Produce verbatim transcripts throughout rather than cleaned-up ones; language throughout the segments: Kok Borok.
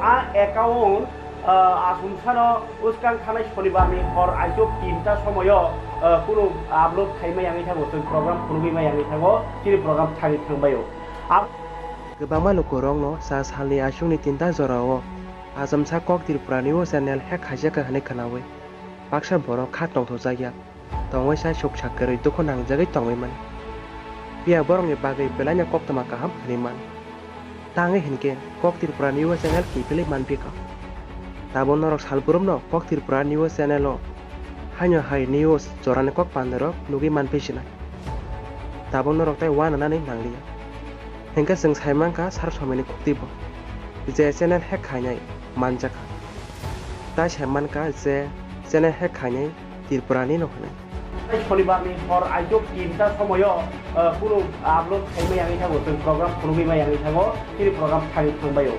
A account, ah, asumsano uskang thanai Shonibarni hor aisuk tinta somoyo, ah, kunu upload khaima yangwi thango, chwng program phunugwi ma yangwi thango, chini program thagwi thangbaio. Ab- Kwbangma lukurokno sa salni aisukni tinta jorao Achomsa Kok Tripura News Channel hack khaijakha hwnwi khwnawi baksa borok kha tongthokjakya. Tongwi sai suksa kwrwi dukhu nangjagwi tongwi mano. Phiya borokni bagwi belaino koktwma kaham hwnwi mano. Tangwi hinkhe Kok Tripura News Channel kiphilwi manphi kha. Tabuk norok salbrumno Kok Tripura News Channel o haino hai news jorani kok pandarok nugwi manphi sinai. Tabuk norok tei uananani nangliya. Hinkhe chwng saimankha sar somoini kukti bo je channel hack khainai manjakha. Tai saimankha je channel hack khainai Tripurani no hwnwi. Shonibarni hor aisuk tinta somoyo, ah, kunu upload khaima yangwi thango, chwng program phunugwi ma yangwi thango, chini program thagwi thangbaio.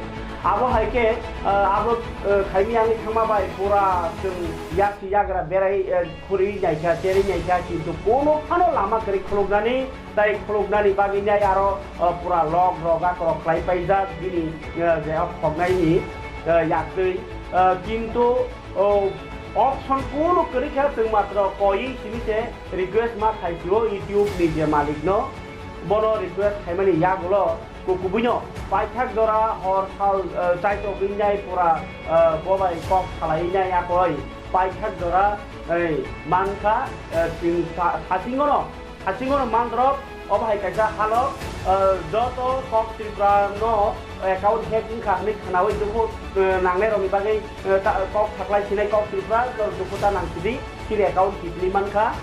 Abo hai khe, ah, upload, ah, khaima yangwi thangma bai pura chwng yaksi yagra berai, ah, khuri naikha, cherwi naikha, kintu kono phano lama kwrwi khuluknani, tai khuluknani bagwi nai aro, ah, pura log rog akorok khlai paijak bini, ah, je o khoknaini, ah, yaktwi. Ah, kintu, oh, option kunu kwrwi kha, chwng matro koi simi se request ma khai sio YouTube ni je malik no, bono request khaimani yagulo kukubuino paithak jora hor sal, ah, chaitok wngnai pura, ah, bobai kok salai wngnai akoi paithak jora, ei, mankha, ah, chwng sa-, sasingono Hasingono manrok, obo hai kaisa halok, eh, joto Kok Tripura no account hack wngkha hwnwi khwnawi dukhu, eh, nangnairokni bagwi, eh, ta-, kok saklai sinai Kok Tripura, norok dukhu ta nang sidi, chini account kiphilwi mankha.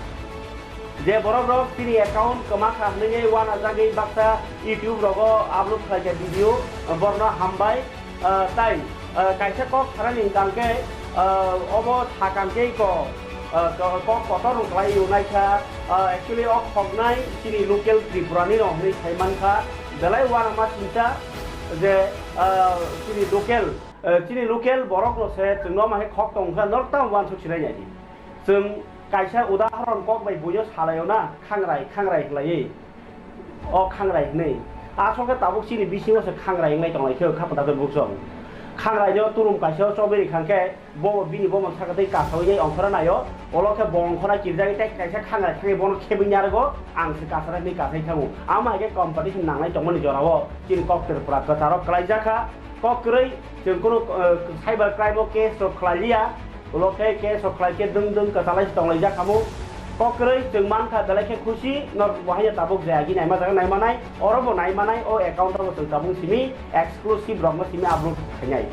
Je borok rok chini account kwma kha hwnwi uanajagwi baksa YouTube rogo upload khlaikha video, borno hambai. Ah, tai, ah, kaisa kok sanani hwnkha hwnkhe, ah, obo sakang tei ko, ah, ko-, kok kotor rok lai rwnai kha, ah, actually o khoknai chini local Tripurani no hwnwi sai mankha, belai uanama singcha je, ah, chini local, ah, chini local borok no se chwngno ma khe khok tong kha, norok tamo uansuk sinai nai di. Chwng kaisa udahoron kok bai buino salaio na, khangrai, khangrai hwnlaiwi. O khangrai hwnwi. Asol khe tabuk chini bisingo se khangrai wnglai tonglai khe, kha pata khe buksong. Khangrai no turum kaisa o chobwi rikha khe, bo bini bomo saka tei kasawi nai ongkhora naio. Olo khe bo ongkhora kirjagwi tei kaisa khangrai thangwi bono khebwi narwgo, ang se kasara hwnwi kasai thango. Amo hai khe competition nanglai tongmani jorao chini kok Tripura kwcharo kwlaijakha. Kok kwrwi chwng kunu, eh, cyber crime o case rok khlai liya. Ulo khe case rok khlai khe dwng dwng kwchalai se tonglai jak khamu. Kok kwrwi chwng mankha belai khe khusi, norok bo haino tabuk jayagi naima jaga naimanai, oro bo naimanai, o account o bo chwng tabuk simi exclusive rokno simi upload khainai.